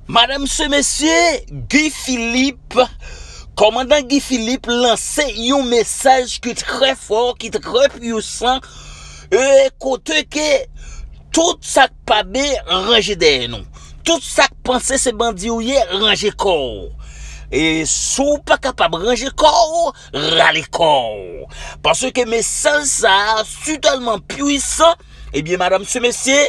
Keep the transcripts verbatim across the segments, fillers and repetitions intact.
Madam se mesye, Guy Philippe, kòmandan Guy Philippe lanse yon mesaj ki trè fò, ki trè pwisan, e kote ke tout sa k pa byen ranje dèyè nou. Tout sa k panse se bandi w ye, ranje kò w. E si w pa kapab ranje kò w, rale kò w. Paske mesaj sa a si tèlman pwisan, ebyen, madam se mesye,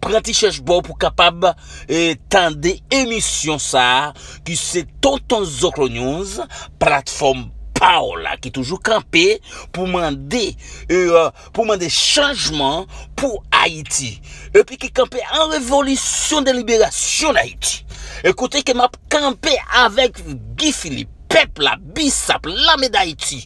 pran ti chèch ba w pou kapab, eh, tande emisyon sa a, ki se Tonton Zoklo News, platfòm pa w la, ki toujou kanpe pou mande, eh, pou mande chanjman pou Ayiti. Epi ki kanpe an revolisyon de liberasyon Dayiti. E kote ke m ap kanpe avèk Guy Philippe, pèp la, BISAP, lame Dayiti,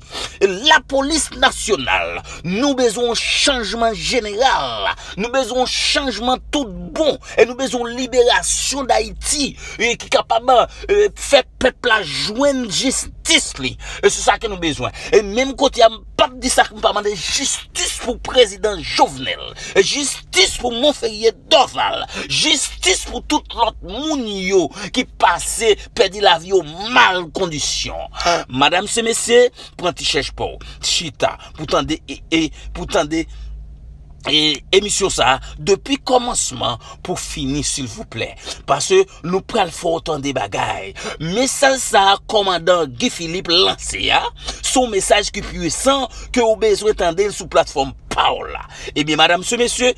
e lapolis nasyonal. Nou bezwen yon chanjman jeneral. Nou bezwen yon chanjman tout bon. E nou bezwen yon liberasyon Dayiti, e ki kapab, e, fè pèp la jwenn jistis li. E se sa ke nou bezwen. E menm kote a, m p ap di sa ke m pa mande jistis pou prezidan Jovenel. E jistis pou Monferrier Dorval. Jistis pou tout lòt moun yo ki pase, pèdi lavi yo mal kondisyon. Madam se mesye, pran ti chèch pa w. Chita pou tande, e, e, pou tande, e, emisyon sa a depi kòmansman pou fini, silvouplè. Paske nou pral fè w tande bagay. Mesaj sa a kòmandan Guy Philippe lanse a, se yon mesaj ki pwisan ke w bezwen tande l sou platfòm pa w la. Ebyen, madam se mesye,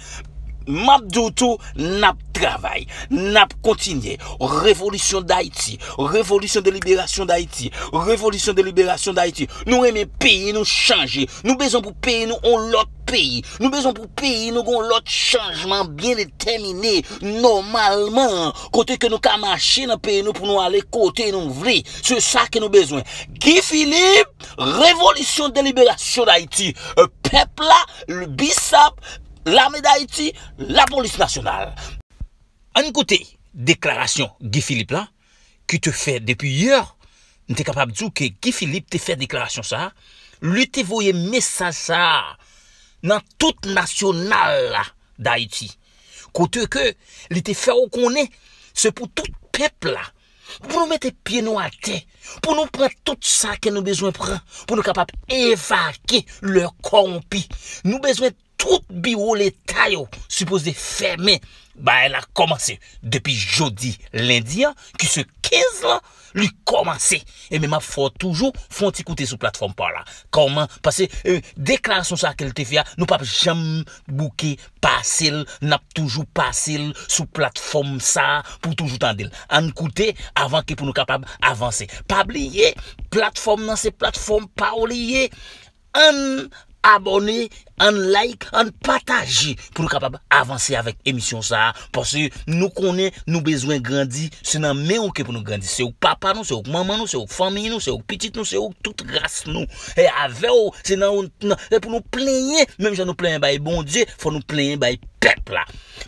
m ap di w tou, n ap travay, n ap kontinye. Revolisyon Dayiti, revolisyon de liberasyon Dayiti, revolisyon de liberasyon Dayiti. Nou renmen peyi nou chanje. Nou bezwen pou peyi nou yon lòt peyi. Nou bezwen pou peyi nou gen yon lòt chanjman byen detèmine, nòmalman, kote ke nou ka mache nan peyi nou pou nou ale kote nou vle. Se sa ke nou bezwen. Guy Philippe, revolisyon de liberasyon Dayiti. Euh, pèp la, BISAP, lame Dayiti, lapolis nasyonal. Ann koute deklarasyon Guy Philippe la, ki te fè depi yè. M te kapab di w ke Guy Philippe te fè deklarasyon sa a, li te voye mesaj sa a nan tout nasyonal la Dayiti. Kote ke li te fè w konnen se pou tout pèp la, pou nou mete pye nou atè, pou nou pran tout sa ke nou bezwen pran, pou nou kapab evake lè kòwonpi. Nou bezwen tout biwo leta yo sipoze fèmen. Bagay la kòmanse depi jodi lendi an, ki se kenz lan, li kòmanse. E men m ap fè w toujou fè yon ti koute sou platfòm pa w la. Kòman? Paske, eh, deklarasyon sa ke l te fè a, nou p ap janm bouke pase l, n ap toujou pase l sou platfòm sa a pou toujou tande l. Ann koute avan ke pou nou kapab avanse. Pa bliye, platfòm nan se platfòm pa w li ye. Ann abòne, ann like, ann pataje pou nou kapab avanse avèk emisyon sa a. Paske nou konnen nou bezwen grandi, se nan men w ke pou nou grandi. Se ou k papa nou, se ou k manman nou, se ou k fanmi nou, se ou k pitit nou, se ou k tout ras nou. E avè w, se nan, nan, e pou nou plenyen, menm jan nou plenyen bay Bondye, fò nou plenyen bay pèp la.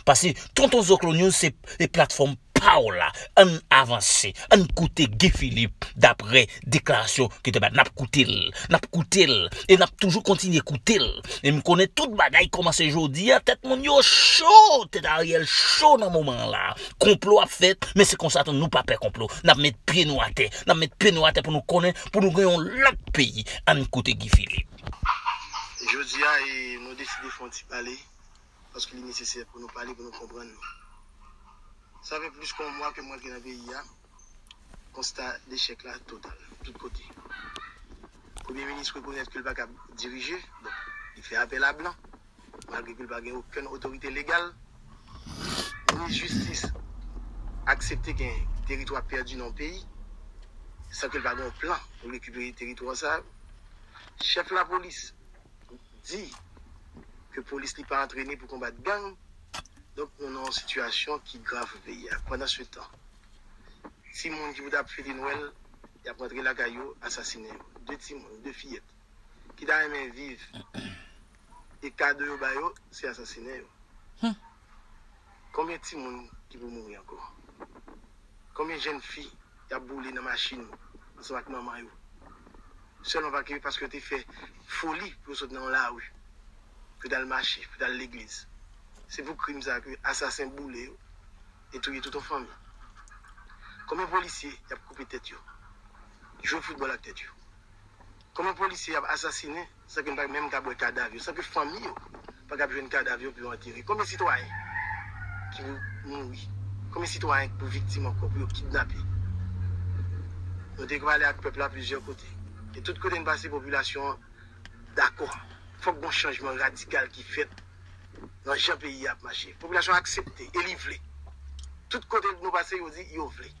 Paske Tonton Zoklo News se, se platfòm pa w la. Ann avanse, ann koute Guy Philippe, daprè deklarasyon ke te bat. N ap koute l, n ap koute l, e n ap toujou kontinye koute l. E m konnen tout bagay kòmanse jodi a, tèt moun yo cho, tèt Ariel cho nan moman an la. Konplo ap fèt, men se konsa tou, nou pa pè konplo. N ap met pye nou atè, n ap met pye nou atè pou nou konnen, pou nou gen yon lòt peyi. Ann koute Guy Philippe. Jodi a, e, nou deside fè yon ti pale, paske li nesesè pou nou pale, pou nou konprann nou. Sa fè plis ke yon mwa ke m rantre nan peyi a. Konsta dechèk la total, tout kote. Premye minis rekonèt ke l pa kab dirije, donk, li fè apèl a blan, malgre ke l pa gen okenn otorite legal. Minis jistis aksepte gen teritwa pèdi nan yon peyi, san ke l pa gen yon plan pou rekipere teritwa sa yo. Chèf lapolis di ke polis li pa antrene pou konbat gang. Donk, nou nan yon sitiyasyon ki grav nan peyi a. Pandan se tan, timoun ki pou t ap fete Nwèl, y ap rantre lakay yo, asasinen yo. De timoun, de fiyèt, ki ta renmen viv, e kado yo ba yo, se asasinen yo. Hmm. Konbyen timoun ki pou mouri ankò? Konbyen jèn fi y ap boule nan machin ansanm ak manman yo? Sèlman pa ke, paske yo te fè foli pou yo sot nan yon lari, pou yo t al mache, pou yo t al legliz. Se pou krim sa ke asasen boule yo e touye tout yon fanmi. Konbyen polisye y ap koupe tèt yo? Jwe foutbòl ak tèt yo. Konbyen polisye y ap asasinen san ke n pa menm ka wè kadav yo, san ke fanmi yo pa ka jwenn kadav yo pou yo antere? Konbyen sitwayen ki pou mouri? Konbyen sitwayen ki pou viktim ankò, pou yo kidnape? Nou te pale ak pèp la plizyè kote. E tout kote n pase, popilasyon an dakò. Fòk gon chanjman radikal ki fèt nan jan peyi a ap mache. Popilasyon an aksepte e li vle. Tout kote nou pase, yo di yo vle.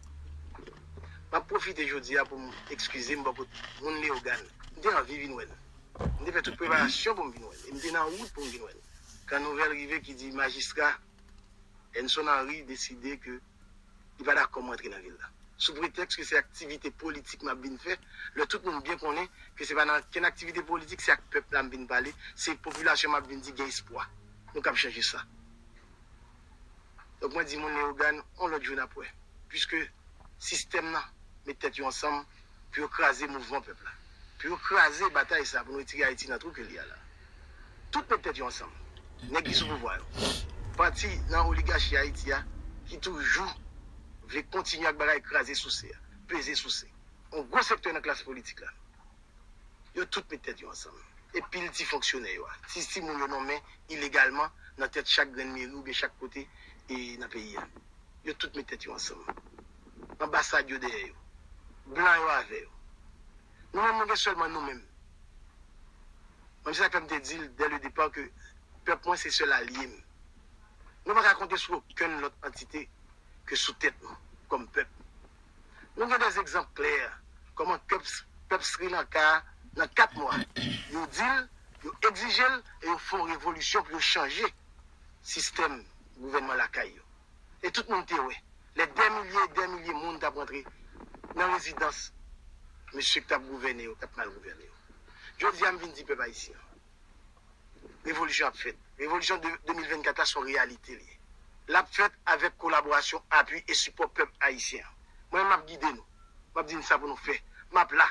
M ap pwofite jodi a pou m ekskize m bò kot moun Leyogàn. M te anvi vin wè l. M te fè tout preparasyon pou m vin wè l. E m te nan wout pou m vin wè l. Kan nouvèl rive ki di majistra Enson Henry deside ke li pa dakò m rantre nan vil la. Sou pretèks ke se aktivite politik m ap vin fè, lè tout moun byen konnen ke se pa nan kenn aktivite politik, se ak pèp la m vin pale, se popilasyon m ap vin di gen espwa. Nou kab chanje sa. Donk mwen di moun Leyogàn, on lòt jou n ap wè. Piske sistèm nan met tèt yo ansanm pou yo kraze mouvman pèp la. Pou yo kraze batay sa, pou nou retire Ayiti nan twou ke li a la. Tout met tèt yo ansanm. Nèg ki sou pouvwa yo. Pati nan oligachi Ayiti a, ki toujou vle kontinye ak bagay kraze souse a, peze souse. Yon gwo sektè nan klas politik la. Yo tout met tèt yo ansanm. E pil ti fonksyonè yo a. Ti, ti moun yo nonmen ilegalman nan tèt chak grenn meri oubyen chak kote e nan peyi a. Yo tout met tèt yo ansanm. Anbasad yo dèyè yo. Blan yo avè yo. Nou menm, nou gen sèlman nou menm. Menm se sa k fè m te di l dè le depa ke pèp mwen se sèl alye m. Nou pa ka konte sou okenn lòt antite ke sou tèt nou, kòm pèp. Nou gen de egzanp klè kòman pèp, pèp Sri Lanka a, nan kat mwa, yo di l, yo egzije l, e yo fè yon revolisyon pou yo chanje sistèm gouvènman lakay yo. E tout moun te wè, lè dè milye e dè milye moun t ap rantre nan rezidans mesye k t ap gouvène yo, k t ap mal gouvène yo. Jodi a, m vin di pèp ayisyen an, revolisyon ap fèt. Revolisyon de, de mil vennkat la se yon reyalite li ye. L ap fèt avèk kolaborasyon, apui e sipò pèp ayisyen an. Mwen, m ap gide nou. M ap di n sa pou nou fè. M ap la.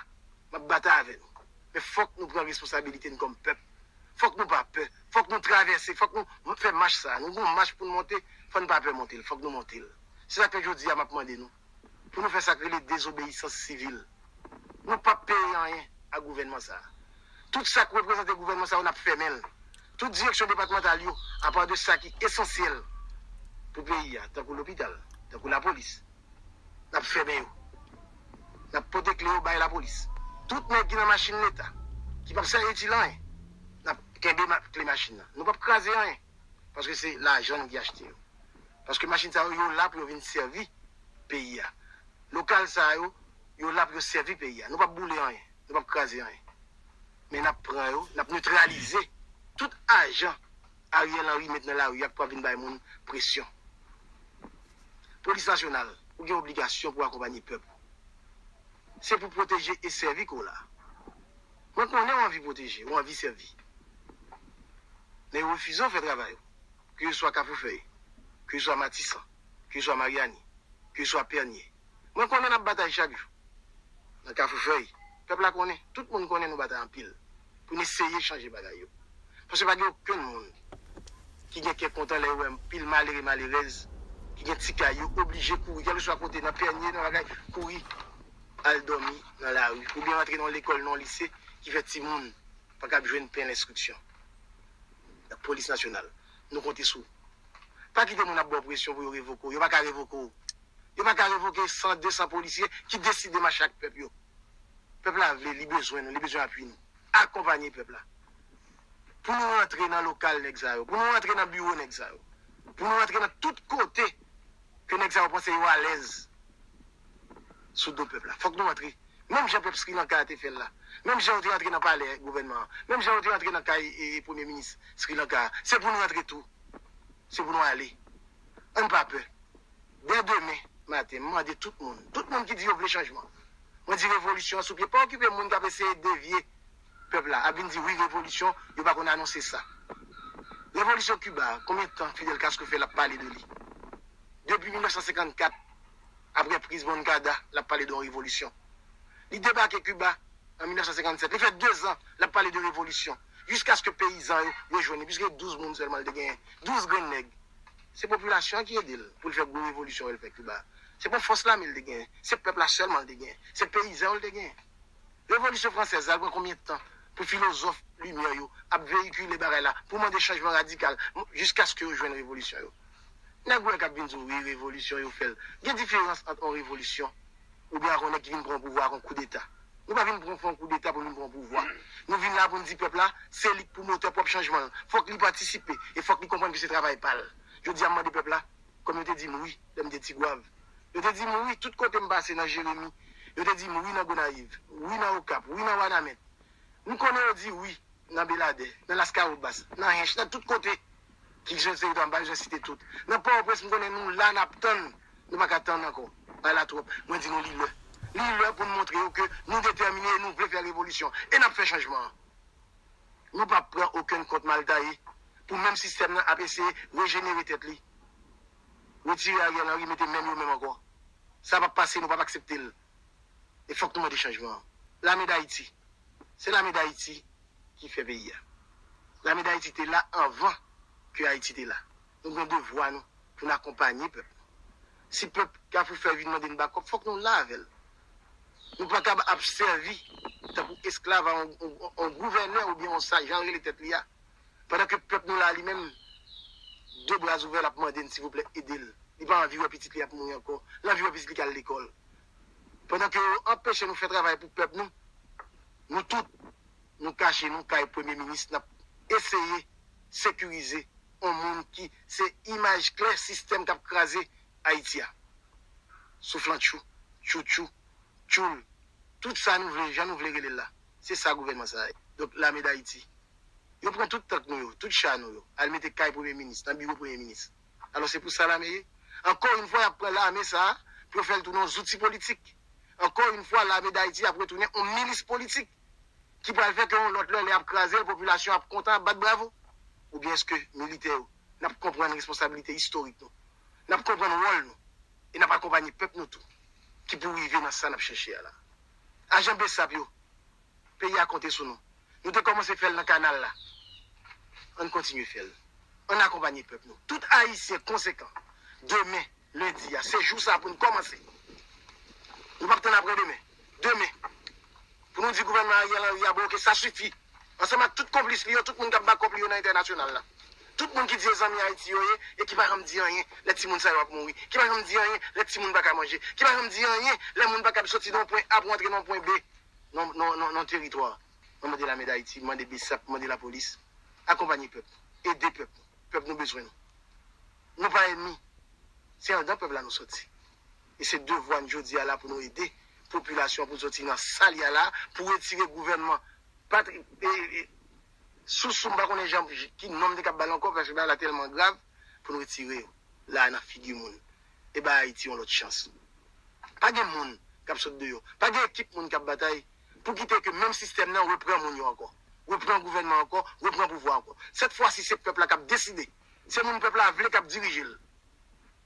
M ap batay avè nou. Men fòk nou pran responsabilite n kòm pèp. Fòk nou pa pè. Fòk nou travèse. Fòk nou fè mach sa. Nou gon mach pou n monte. Fò n pa pè monte l. Fòk nou monte l. Se sa k fè jodi a m ap mande nou pou nou fè sa k rele dezobeyisans sivil. Nou p ap peye anyen a gouvènman sa a. Tout sa k reprezante gouvènman sa yo, n ap fèmen l. Tout direksyon depatmantal yo, apa de sa ki esansyèl pou peyi a, tankou lopital, tankou lapolis, n ap fèmen yo. N ap pote kle yo bay lapolis. Tout nèg ki nan machin Leta, ki p ap sèvi itil anyen, n ap kenbe ma-, kle machin nan. Nou p ap kraze anyen, paske se lajan n ki achte yo. Paske machin sa yo, yo la pou yo vin sèvi peyi a. Lokal sa yo, yo la pou yo sèvi peyi a. Nou p ap boule anyen, nou p ap kraze anyen. Men n ap pran yo, n ap netralize tout ajan Ariel Henry met nan lari a k pral vin bay moun presyon. Polis nasyonal, ou gen obligasyon pou akonpanye pèp ou. Se pou pwoteje e sèvi ke w la. Mwen konnen w anvi pwoteje, w anvi sèvi. Men yo refize w fè travay ou. Ke se swa Kafou Fèy, ke se swa Matisan, ke se swa Maryani, ke se swa Pènye. Mwen konnen n ap batay chak jou. Nan Kafou Fèy, pèp la konnen, tout moun konnen nou batay anpil pou n eseye chanje bagay yo. Paske pa gen okenn moun ki gen kè kontan lè yo wè pil malere, malerèz ki gen ti kay yo oblije kouri, kèlkeswa kote, nan Pènye, nan bagay, kouri al dòmi nan lari, oubyen rantre nan yon lekòl, nan yon lise ki fè timoun pa kab jwenn pen lenstriksyon. Polis nasyonal, nou konte sou ou. Pa kite moun ap ba w presyon pou yo revoke w. Yo pa ka revoke w. Yo pa ka revoke san, de san polisye ki deside mache ak pèp yo. Pèp la vle, li bezwen nou, li bezwen apui nou. Akonpanye pèp la. Pou nou rantre nan lokal nèg sa yo, pou nou rantre nan biwo nèg sa yo, pou nou rantre nan tout kote ke nèg sa yo panse yo alèz sou do pèp la. Fòk nou rantre. Menm jan pèp Sri Lanka a te fè l la. Menm jan yo te rantre nan palè gouvènman an. Menm jan yo te rantre nan kay e, e premye minis Sri Lanka a. Se pou nou rantre tou. Se pou nou ale. Ann pa pè. Dè demen maten, m mande tout moun, tout moun ki di yo vle chanjman. Mwen di revolisyon an sou pye. Pa okipe moun k ap eseye devye pèp la, ap vin di wi revolisyon, yo pa konn anonse sa. Revolisyon Kiba a, konbyen tan Fidel Castro fè l ap pale de li? Depi mil nèf san senkannkat, apre priz Moncada, l ap pale de yon revolisyon. Li debake Kiba an mil nèf san senkannsèt. Li fè dezan, l ap pale de revolisyon. Jiskaske peyizan yo rejwenn li, piske douz moun sèlman l te genyen. Douz grenn nèg. Se popilasyon an ki ede l pou l fè gwo revolisyon yo l fè Kiba. Se pa fòs lame l te genyen. Se pèp la sèlman l te genyen. Se peyizan yo l te genyen. Revolisyon fransèz la, l pran konbyen tan pou filozòf limyè yo ap veyikile bagay la, pou mande chanjman radikal, jiskaske yo jwenn revolisyon yo? Nèg ou wè k ap vin di w, wi, revolisyon yo fè l. Gen diferans ant yon revolisyon oubyen ak yon nèg ki vin pran yon pouvwa ak yon koudeta. Nou pa vin pran fè yon koudeta pou n vin pran pouvwa. Nou vin la pou n di pèp la, se li k pwomotè pwòp chanjman l. Fòk li patisipe e fòk li konprann ke se travay pa l. Jodi a, m mande pèp la, kòm yo te di m wi lè m te Tigwav. Yo te di m wi tout kote m pase nan Jeremi. Yo te di m wi nan Gonayiv, wi nan Okap, wi nan Wanament. M konnen yo di wi nan Beladè, nan Laskawobas, nan Hench, nan tout kote ki se teritwa m, m pa bezwen site tout. Nan Pòtoprens, m konnen nou la, n ap tann. Nou pa ka tann ankò. Bagay la twòp. Mwen di nou li lè. Li lè pou n montre yo ke nou detèmine e nou vle fè revolisyon. E n ap fè chanjman an. Nou p ap pran okenn kont mal taye pou menm sistèm nan ap eseye rejenere tèt li. Retire Ariel Henry, mete menm yo menm ankò. Sa p ap pase, nou p ap aksepte l. E fòk nou mande chanjman an. Lame Dayiti. Se Lame Dayiti ki fè peyi a. Lame Dayiti te la anvan ke Ayiti te la. Nou gen devwa nou pou n akonpanye pèp nou. Si pèp Kafou Fèy vin mande n bakòp, fòk nou la avè l. Nou pa kab ap sèvi tankou esklav a yon, yon, yon gouvènè oubyen yon sa, jan l rele tèt li a. Pandan ke pèp nou la, li menm, de bra ouvè, l ap mande n, silvouplè, ede l. Li pa anvi wè pitit li ap mouri ankò. Li anvi wè pitit li k al lekòl. Pandan ke yo anpeche nou fè travay pou pèp nou, nou tout, nou kache nou kay premye minis, n ap eseye sekirize yon moun ki se imaj klè sistèm k ap kraze Ayiti a. Souflantchou, tchoutchou, tchoul, tout sa nou vle, jan nou vle rele l la. Se sa gouvènman sa a ye. Donk, Lame Dayiti, yo pran tout tank nou yo, tout cha nou yo, al mete kay premye minis, nan biwo premye minis. Alò, se pou sa lame ye? Ankò yon fwa, y ap pran lame sa a pou yo fè l tounen yon zouti politik. Ankò yon fwa, Lame Dayiti ap retounen yon milis politik ki pral fè ke yon lòt lè, lè y ap kraze l, popilasyon ap kontan, ap bat bravo. Oubyen èske militè yo, n ap konprann responsablite istorik nou, n ap konprann wòl nou, e n ap akonpanye pèp nou tou, ki pou rive nan sa n ap chèche a la? Ajan besap yo, peyi a konte sou nou. Nou te kòmanse fè l nan kanal la. Ann kontinye fè l. Ann akonpanye pèp nou. Tout Ayisyen konsekan, demen, lendi a, se jou sa a pou n kòmanse. Nou p ap tann apre demen. Demen. Pou nou di gouvènman Ariel Henry a, bon, oke, sa sifi. Ansanm ak tout konplis li yo, tout moun k ap bakòp li yo nan entènasyonal la. Tout moun ki di e zanmi Ayiti yo ye, e ki pa janm di anyen lè timoun sa yo ap mouri. Ki pa janm di anyen lè timoun pa ka manje. Ki pa janm di anyen lè moun pa ka soti nan yon pwen A pou antre nan yon pwen B nan, nan, nan, nan teritwa. Mwen mande Lame Dayiti, mande besap, mande lapolis. Akonpanye pèp. Ede pèp. Pèp nou bezwen nou. Nou pa ènmi. Se anndan pèp la nou soti. E se devwa n jodi a la pou nou ede popilasyon pou soti nan sa l ye a la, pou retire gouvènman patri, e, e, sousou, m pa konnen jan, ki non m te kab ba l ankò, paske bagay la tèlman grav, pou nou retire yo la nan figi moun. E ba Ayiti yon lòt chans. Pa gen moun k ap sot deyò. Pa gen ekip moun k ap batay pou kite ke menm sistèm nan repran moun yo ankò. Repran gouvènman ankò, repran pouvwa ankò. Sèt fwa si se pèp la k ap deside. Se moun pèp la vle k ap dirije l.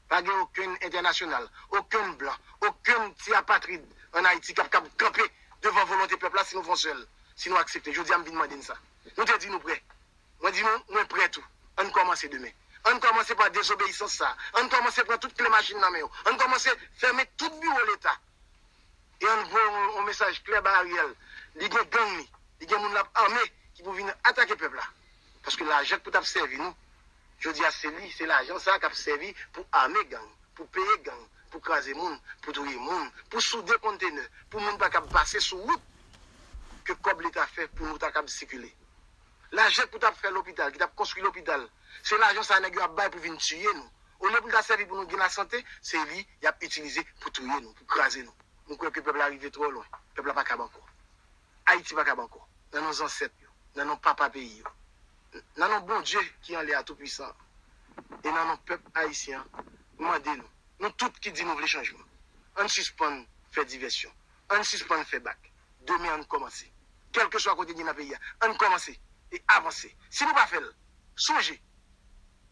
Pa gen okenn entènasyonal, okenn blan, okenn ti apatrid ann Ayiti k ap kab kanpe devan volonte pèp la si nou fè yon sèl, si nou aksepte. Jodi a, m vin mande n sa. Nou te di nou prè. Mwen di nou, mwen prè tou. Ann kòmanse demen. Ann kòmanse pa dezobeyisans sa a. Ann kòmanse pran tout kle machin nan men yo. Ann kòmanse fèmen tout biwo Leta. E ann voye yon, yon mesaj klè ba Ariel. Li gen gang li. Li gen moun l ap ame ki pou vin atake pèp la. Paske lajan k pou t ap sèvi nou, jodi a se li, se lajan sa a k ap sèvi pou ame gang, pou peye gang, pou kraze moun, pou touye moun, pou soude kontenè, pou moun pa kab pase sou wout ke kòb Leta fè pou nou ta kab sikile. Lajan k pou t ap fè lopital, ki t ap konstwi lopital, se lajan sa a nèg yo ap bay pou vin tiye nou. Olye pou l ta sèvi pou nou gen lasante, se li y ap itilize pou touye nou, pou kraze nou. M kwè ke pèp la rive twò lwen. Pèp la pa kab ankò. Ayiti pa kab ankò. Nan non zansèt yo, nan non papa peyi yo, nan non Bondye ki anlè a, Toupwisan an, e nan non pèp ayisyen an, m mande nou, nou tout ki di nou vle chanjman, ann sispann fè divèsyon, ann sispann fè bak. Demen, ann kòmanse. Kèlkeswa kote n ye nan peyi a, ann kòmanse e avanse. Si nou pa fè l, sonje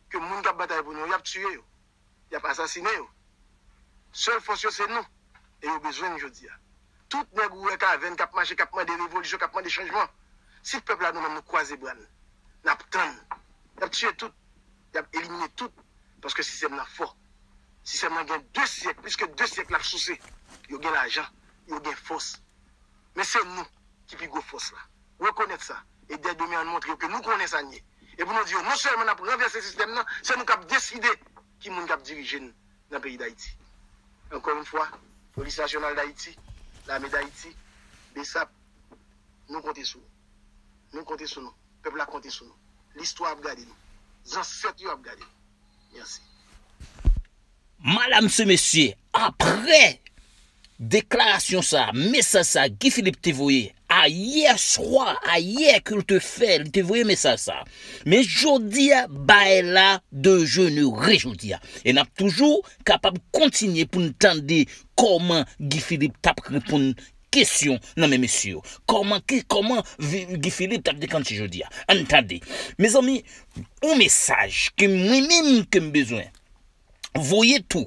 ke moun k ap batay pou nou yo, y ap tiye yo. Y ap asasinen yo. Sèl fòs yo se nou. E yo bezwen n jodi a. Tout nèg ou wè kavèn k ap mache, k ap mande revolisyon, k ap mande chanjman. Si pèp la nou menm nou kwaze bra n, n ap tann. Y ap tiye tout. Y ap elimine tout. Paske sistèm nan fò. Sistèm nan gen de syèk, plis ke de syèk l ap souse. Yo gen lajan, yo gen fòs. Men se nou ki pi gwo fòs la. Rekonèt sa. E dè demen an, montre yo ke nou konnen sa n ye. E pou nou di yo, non sèlman n ap ranvèse sistèm nan, se nou k ap deside ki moun k ap dirije n nan peyi Dayiti. Ankò yon fwa, Polis Nasyonal Dayiti, Lame Dayiti, BSAP, nou konte sou nou. Nou konte sou nou. Pèp la konte sou nou. Listwa ap gade nou. Zansèt yo ap gade nou. Mèsi. Madam se mesye, aprè deklarasyon sa, mesaj sa Guy Philippe te voye ayè swa, ayè ke l te fè, li te voye mesaj sa. Men jodi a, bagay la dejenere jodi a. E n ap toujou kapab kontinye pou n tande kòman Guy Philippe t ap reponn kesyon nan men mesye yo. Kòman, kòman Guy Philippe t ap deklannche jodi a? Ann tande. Mezanmi, yon mesaj ke mwen menm ke m bezwen voye tou.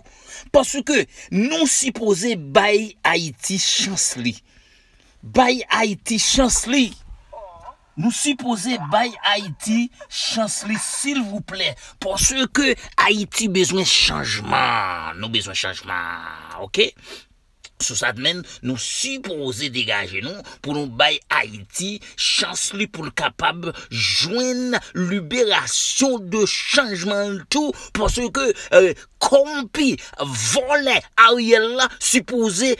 Paske nou sipoze bay Ayiti chans li. Bay Ayiti chans li. Nou sipoze bay Ayiti chans li, silvouplè. Paske Ayiti bezwen chanjman. Nou bezwen chanjman, oke? Sou sa menm, nou sipoze degaje nou pou nou bay Ayiti chans li pou l kapab jwenn liberasyon de chanjman l tou, paske kowonpi, vòlè Ariel la sipoze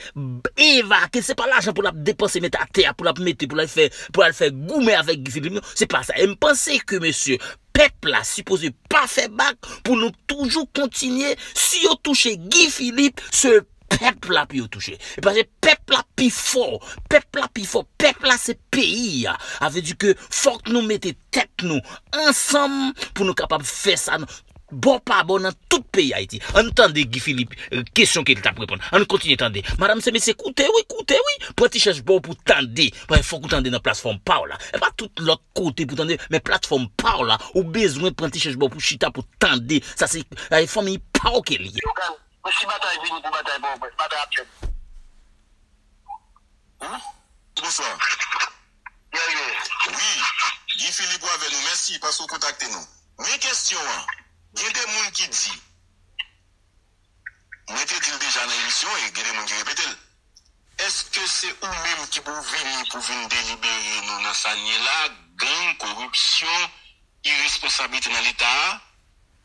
evake. Se pa lajan pou l ap depanse, mete atè a, pou l ap mete, pou l al fè, pou l al fè goumen avèk Guy Philippe, non. Se pa sa. E m panse ke, mesye, pèp la sipoze pa fè bak pou nou toujou kontinye. Si yo touche Guy Philippe, se pèp la pou yo touche. E paske pèp la pi fò, pèp la pi fò, pèp la se peyi a. A vle di ke fòk nou mete tèt nou ansanm pou nou kapab fè sa bò pa bò nan tout peyi Ayiti. Ann tande Guy Philippe, kesyon ke l t ap reponn. Ann kontinye tande. Madam se mesye, koute wi, koute wi. Pran ti chèz ba w pou tande. Paske fòk ou tande nan platfòm pa w la. E pa tout lòt kote pou tande, men platfòm pa w la, ou bezwen pran ti chèz ba w pou chita pou tande. Sa se, sa se fanmiy pa w ke l ye. Yo ka, men si batay vini pou batay Pòtoprens, batay ap fèt. Bonswa. Wi, Guy Philippe ou avè nou. Mèsi paske w kontakte nou. Men kesyon an, gen de moun ki di, mwen te di l deja nan emisyon e gen de moun ki repete l. Èske se ou menm ki pou vini pou vin delibere nou nan sa n ye la? Gang, koripsyon, iresponsablite nan Leta a?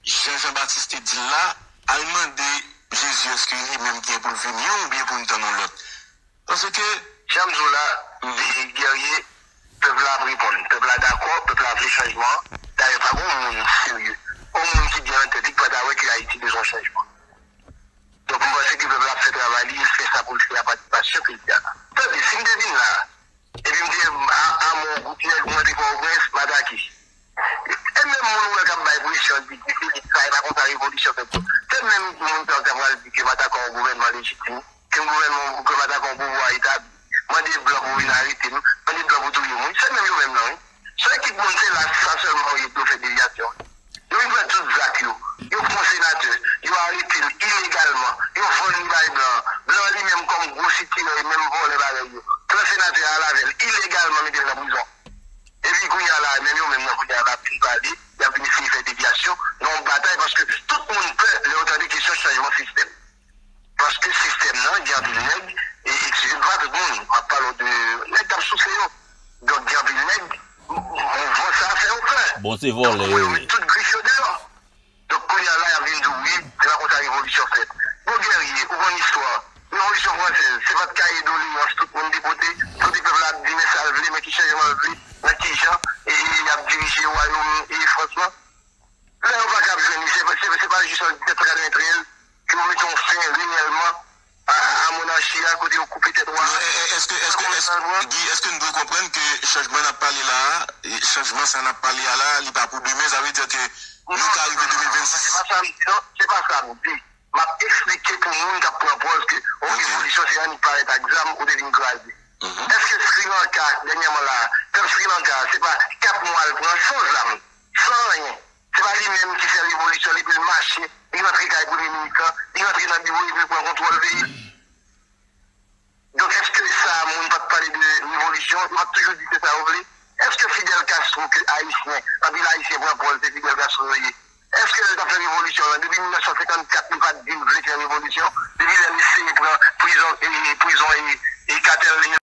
Jan Jean Baptiste te di l la, al mande Jezi èske li menm ki gen pou l vini oubyen pou n tann yon lòt. Paske, jan m di w la, Guerrier, pèp la ap reponn. Pèp la dakò, pèp la vle chanjman. Dayè, pa gen yon moun serye, yon moun ki gen nan tèt li ki pa ta wè ke Ayiti bezwen chanjman. Donk, m panse ke pèp la ap fè travay li, e l fè sa pou l fè a pati pasyon ke l gen la. Tande, si m te vin la, epi m te a, a Mòn Goutnèg, mwen te Pòtoprens, m atake. E menm moun ou wè k ap bay presyon, di Guy Philippe sa, e pa konsa revolisyon fèt yo. Se menm moun sa yo k ta pral di ke m atake yon gouvènman lejitim, ke m gouvènman, ke m atake yon pouvwa etabli. Mande blan pou vin arete m, mande blan pou touye m, wi. Se menm yo menm nan, wi. Se ekip moun se la, sa sèlman yo ye pou yo fè devyasyon. Yo vin fè tout zak yo. Yo pran senatè, yo arete l ilegalman, yo vann li bay blan. Blan li menm kòm gwo sitirè, menm vòlè parèy yo. Pran senatè a al avè l ilegalman, mete l nan prizon. Epi kounye a la, menm yo menm nan kounye a la ap vin pale, y ap vin eseye fè devyasyon nan yon batay paske tout moun pè lè yo tande kesyon chanjman sistèm. Paske sistèm nan, gen anpil nèg, e eskize m, pa tout moun, m ap pale w de nèg k ap souse yo. Donk, gen anpil nèg, mouvman sa a fè yo pè. Bon, se vòlè yo ye. Donk, yo met tout grif yo deyò. Donk, kounye a la, y ap vin di w, wi, se pa konsa revolisyon fèt. Bon, Guerrier, ou konn istwa. Revolisyon fransèz, se pa t kaye doleyans tout moun te pote, kote pèp la ap di men sa l vle, men ki chanjman l vle, nan ki jan, e, e, y ap dirije wayòm, e, Frans lan. Lè yo pa ka ap jwenn li, se, se, se pa jis an mil sèt san katreventrèz ke yo mete yon fen reyèlman a, a monachi a, kote yo koupe tèt wa. Non, èske, èske, èske, Guy, èske n dwe konprann ke chanjman n ap pale la a, e chanjman sa n ap pale a la a, li pa pou demen, sa vle di ke nou ka rive de mil vennsis? Non, non, non, se pa sa m di, non, se pa sa m di. M ap eksplike pou moun k ap pran pòz ke, o, revolisyon se annik parèt ak zam ou te vin kraze. Èske Sri Lanka, dènyèman la a, pèp Sri Lanka a, se pa kat mwa l pran san zam, san anyen? Se pa li menm ki fè revolisyon, epi l mache, li rantre kay premye minis lan, li rantre nan biwo, epi l pran kontwòl peyi. Donk, èske sa a, moun pa t pale de revolisyon? Yo pa t toujou di se sa yo vle? Èske Fidel Castro, ke Ayisyen, anpil Ayisyen pran pòz, se Fidel Castro yo ye? Èske lè l t ap fè revolisyon an, depi mil nèf san senkannkat, li pa t di l vle fè revolisyon? Depi lè l eseye pran prizon, e, prizon, e,